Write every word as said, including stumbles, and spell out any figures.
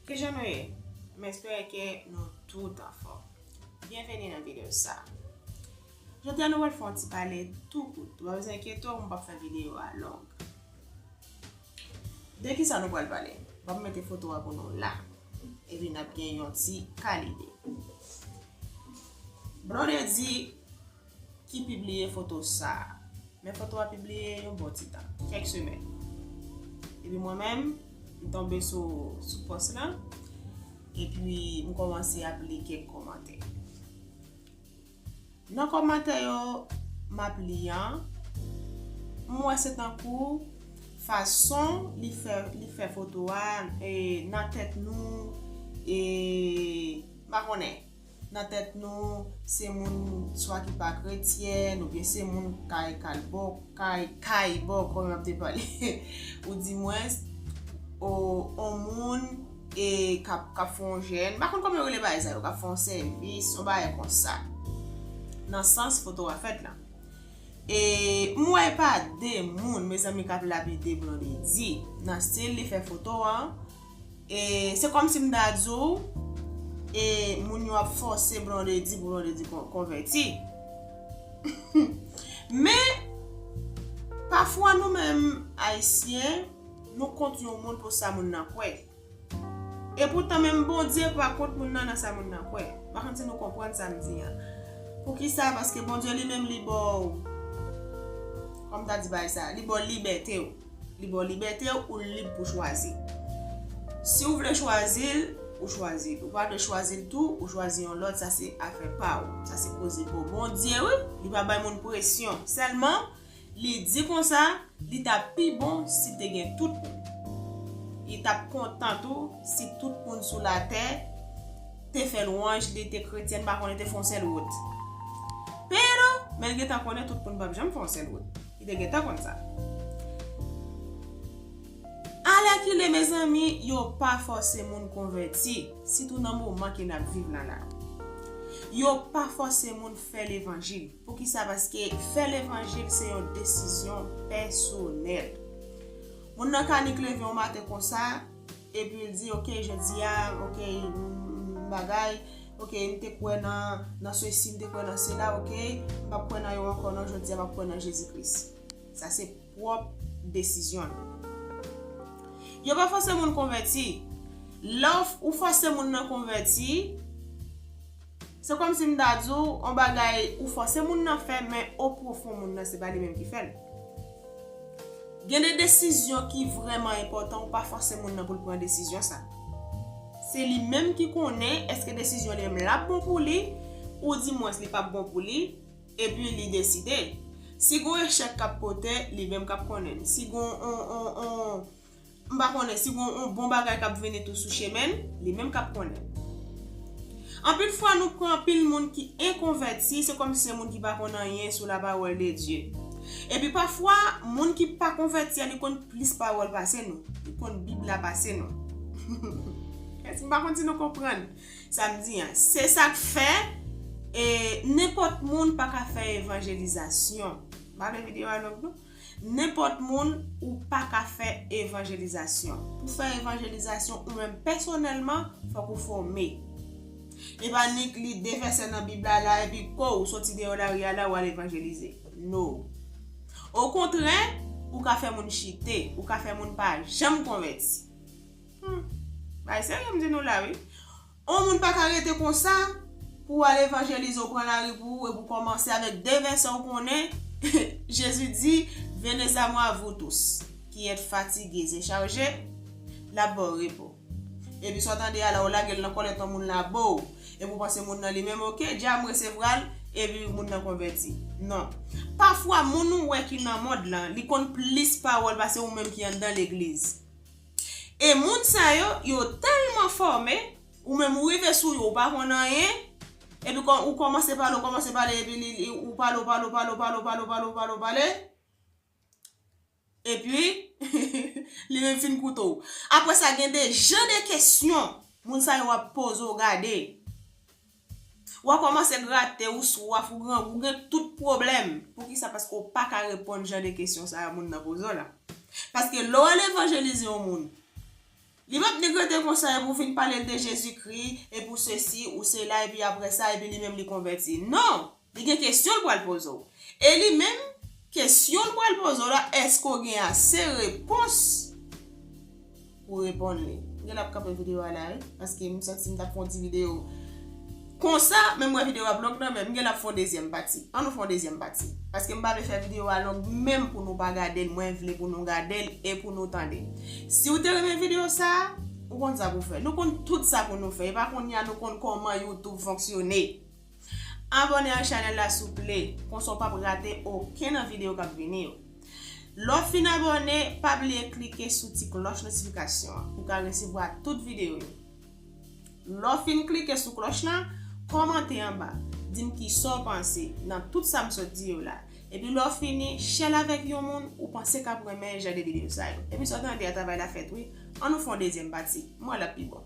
Kijan nou ye? M espere ke nou tout anfòm. Byenveni nan videyo sa. Jodi a nou pral fè yon ti pale tou kout. Ou pa bezwen enkyete w, m p ap fè videyo a long. De kisa nou pral pale? M ap mete foto a pou nou la. Epi n ap gen yon ti kalite. Blondedy ki pibliye foto sa a. Men foto a pibliye yon bon ti tan, kèk semèn. Epi mwen menm, m tonbe sou, sou pòs lan. Epi m kòmanse ap li kèk kòmantè. Nan kòmantè yo m ap li an, m wè se tankou fason li fè, li fè foto a, e, nan tèt nou, e, m pa konnen, nan tèt nou, se moun swa ki pa kretyen, oubyen se moun kay kalbò, kay, kay bò, kòman m ap te pale, ou di mwens, o, on moun, e k ap, k ap fè yon jèn, m pa konn kòman yo rele bagay sa yo, k ap fè yon sèvis, yon bagay konsa. Nan sans foto a fèt la. E m wè e pa de moun, mezanmi, k ap lapide Blondedy. Nan stil li fè foto an, e se kòmsi m ta di w, e moun yo ap fòse Blondedy pou Blondedy kon-, konvèti. Men, pafwa nou menm Ayisyen, nou kont yon moun pou sa moun nan kwè. Epoutan, menm Bondye pa kont moun nan nan sa moun nan kwè. M pa konn si nou konprann sa m di an. Poukisa? Paske Bondye li menm li ba w, kòm ta di bagay sa, li ba w libète w. Li ba w libète w, ou lib pou chwazi. Si w vle chwazi l, ou chwazi l. Ou pa vle chwazi l tou, ou chwazi yon lòt, sa se afè pa w. Sa se koze pa w. Bondye, wi, li pa bay moun presyon. Sèlman, li di konsa, li t ap pi bon si te gen tout moun. Li t ap kontan tou si tout moun sou latè te fè lwanj li, te kretyen, m pa konnen, te fè yon sèl wout. Pero, men l gentan konnen tout moun p ap janm fè yon sèl wout. Li te gentan konn sa. Alèkile, mezanmi, yo pa fòse moun konvèti, sitou nan moman ke n ap viv la la. Yo pa fòse moun fè levanjil. Poukisa? Paske fè levanjil se yon desizyon pèsonèl. Moun nan ka nik leve yon maten konsa, epi l di, oke, jodi a, oke, m, m, bagay, oke, m te kwè nan, nan sesi, m te kwè nan sela, oke, m p ap kwè nan yo ankò non, jodi a m ap kwè nan Jezi Kris. Sa se pwòp desizyon l. Yo pa fòse moun konvèti. Lè w f-, ou fòse moun nan konvèti, se kòmsi m ta di w yon bagay ou fòse moun nan fè, men o pwofon moun nan se pa li menm ki fè l. Gen de desizyon ki vrèman enpòtan, ou pa fòse moun nan pou l pran desizyon sa. Se li menm ki konnen èske desizyon li menm l ap bon pou li, ou di mwens li p ap bon pou li, epi li deside. Si gon echèk k ap pote, li menm k ap konnen l. Si gon on, on, on, m pa konnen, si gon on bon bagay k ap vini tou sou chemen l, li menm k ap konnen l. Anpil fwa, nou pran anpil moun ki enkonvèti, se kòmsi se moun ki pa konn anyen sou la parole de Dieu. Epi pafwa, moun ki pa konvèti a, li konn plis pawòl pase nou. Li konn Bib la pase nou. Èske m pa konn si nou konprann sa m di an? Se sa k fè, e, nenpòt moun pa ka fè evanjelizasyon. M pa vle videyo a long non. Nenpòt moun ou pa ka fè evanjelizasyon. Pou fè evanjelizasyon ou menm pèsonèlman, fòk ou fòme. E pa nik li de vèsè nan Bib la la epi ko ou soti deyò lari a la ou al evanjelize. No. Okontrè, ou ka fè moun chite, ou ka fè moun pa janm konvèti. Hmm. Bagay serye m di nou la wi. On moun pa ka rete konsa pou w al evanjelize, ou pran lari pou ou, epi w kòmanse avèk de vèsè ou konnen. Jezi di, venez à moi, vous tous qui êtes fatigués et chargés, l ap ba w repo. Epi sa w tande a la, ou lage l nan kòlèt yon moun la, bo w. Epi w panse moun nan li menm, oke, dja m resevwa l, epi moun nan konvèti. Non. Pafwa, moun ou wè ki nan mond lan, li konn plis pawòl pase ou menm ki anndan legliz. E moun sa yo, yo tèlman fòme, ou menm ou rive sou yo, ou pa konn anyen, epi kò-, ou kòmanse pale, ou kòmanse pale, epi li, li, ou pale, ou pale, ou pale, ou pale, ou pale, ou pale, ou pale, ou pale, epi li menm fin koute w. Apre sa, gen de jan de kesyon, moun sa yo ap poze w, gade. W a kòmanse grate, ou swaf, ou grangou, ou gen tout pwoblèm. Poukisa? Paske w pa ka reponn jan de kesyon sa a moun nan poze w la. Paske lè w al evanjelize yon moun, Li p ap neglekte konsa epi w vin pale l de Jezikri, epi w sesi, ou sela, epi apre sa, epi li menm li konvèti. Non! Li gen kesyon l pral poze w. E li menm, kesyon l pral poze w la, èske w gen ase repons pou w reponn li? M gen l ap kanpe videyo a la, wi, paske m santi m t ap fè yon ti videyo konsa, men m wè videyo a ap long nan, men m gen l ap fè yon dezyèm pati. Ann nou fè yon dezyèm pati. Paske m pa vle fè videyo a long, menm pou nou pa gade l, mwen vle pou nou gade l e pou nou tande l. Si w te renmen videyo sa a, ou konn sa pou w fè. Nou konn tout sa pou nou fè. E pa kounye a nou konn kòman YouTube fonksyone. Abòne ak chanèl la souple, konsa w p ap rate okenn nan videyo k ap vini yo. Lè w fin abòne, pa bliye klike sou ti klòch notifikasyon an pou w ka resevwa tout videyo yo. Lè w fin klike sou klòch lan, kòmante anba, di m kisa w panse nan tout sa m sot di yo la. Epi lè w fini, share l avèk yon moun ou panse k ap renmen jan de videyo sa yo. Epi sa w tande a, travay la fèt wi. Ann nou fè yon dezyèm pati. Mwen l ap pi bon.